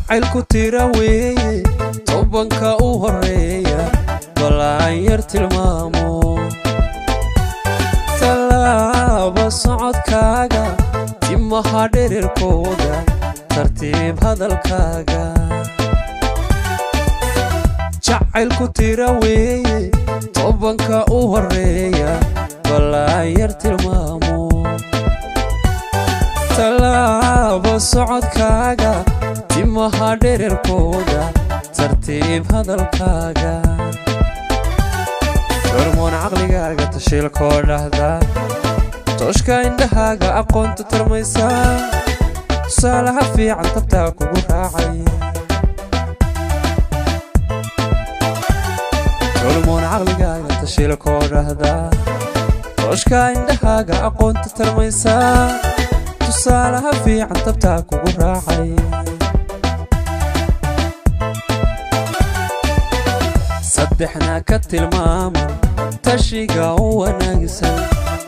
Jacaylku tira weeye, tobanka u horeeya, balaan yar tilmaamo. Tallaaba socodkaaga, timaha dhererkooda, tartiib hadalkaaga. Jacaylku tira weeye, tobanka u horeeya, balaan yar tilmaamo. Tallaaba socodkaaga, timaha dhererkooda, tartiib hadalkaaga. Hormoon caqligaaga tashiilkoo dhahda, tooshka indhahaaga aqoonta tarmaysa, tusaalaha fiican tabtaa kugu raacay. Hormoon caqligaaga tashiilkoo dhahda, tooshka indhahaaga aqoonta tarmaysa, tusaalaha fiican tabtaa kugu raacay. Saddexna ka tilmaaman, tashiga u wanaagsan,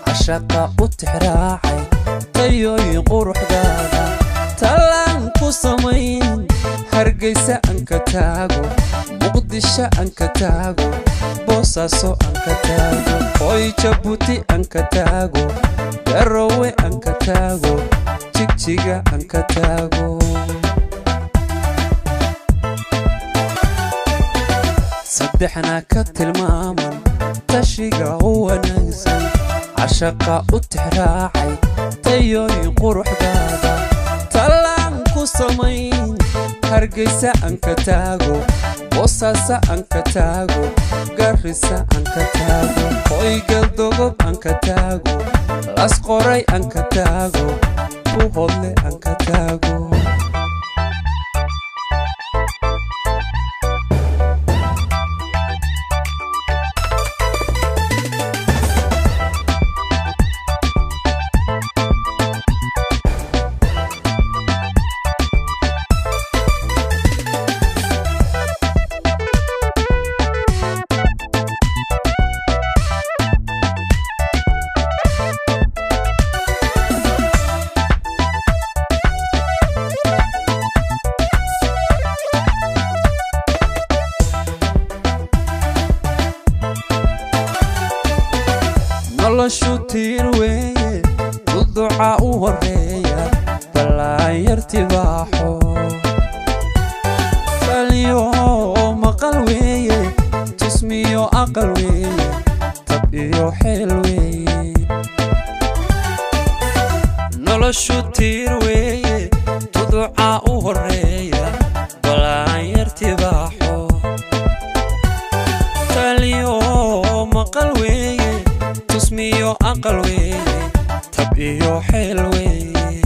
cashaqa u tixraacay, tayooyin quruxdaada, tallaan ku samayn. Hargeysa aan ka taago, Muqdisho aan ka taago, Boosaaso aan ka taago, Hoy Jabuuti aan ka taago, Garowe aan ka taago, Jigjiga aan ka taago. Saddexna ka tilmaaman, tashiga u wanaagsan, cashaqa u tixraacay, tayooyin quruxdaada, tallaan ku samayn. Hargeysa aan ka taago, Boosaaso aan ka taago, Garissa aan ka taago, Hoy Galdogob aan ka taago, Lasqoray aan ka taago, Buuhoodle aan ka taago. Noloshu tiir weeye, duduca u horeeya, balaan yar tibaaxo. Taliyo maqal weeye, tusmiyo aqal weeye, tab iyo xeel weeye. Noloshu tiir weeye, duduca u horeeya, balaan yar tibaaxo. Taliyo maqal weeye, tusmiyo aqal weeye, tab iyo xeel weeye.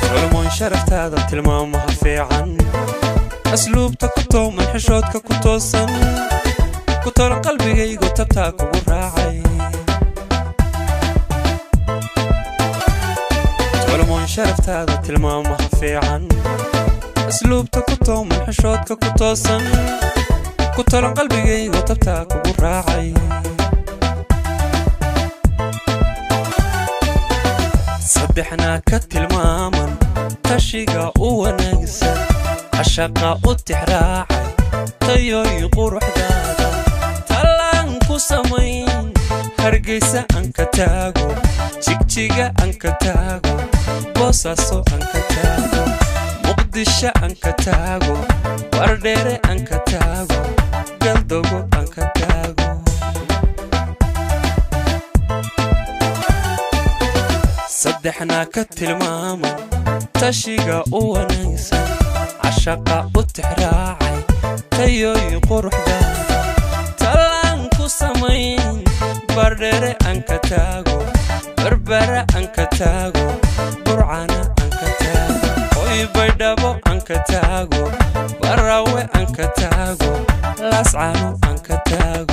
Culmoon sharaftaada tilmaamaha fiican, asluubta ku tooman, xishoodka ku toosan, ku tolan qalbigaygu tabtaa kugu raacay. Culmoon sharaftaada tilmaamaha fiican, asluubta ku tooman, xishoodka ku toosan, ku tolan qalbigaygu tabtaa kugu raacay. Saddexna ka tilmaaman, tashiga u wanaagsan, cashaqa u tixraacay, tayooyin quruxdaada, tallaan ku samayn. Hargeysa aan ka taago, Jigjiga aan ka taago, Boosaaso aan ka taago, Muqdisho aan ka taago, Bardheere aan ka taago, Galdogo aan ka taago. Saddexna ka tilmaaman, tashiga u wanaagsan, cashaqa u tixraacay, tayooyin quruxdaada, tallaan ku samayn. Bardheere aan ka taago, Berbera aan ka taago, Burcana aan ka taago, Hoy Baydhabo aan ka taago, Barawe aan ka taago, Laascano aan ka taago.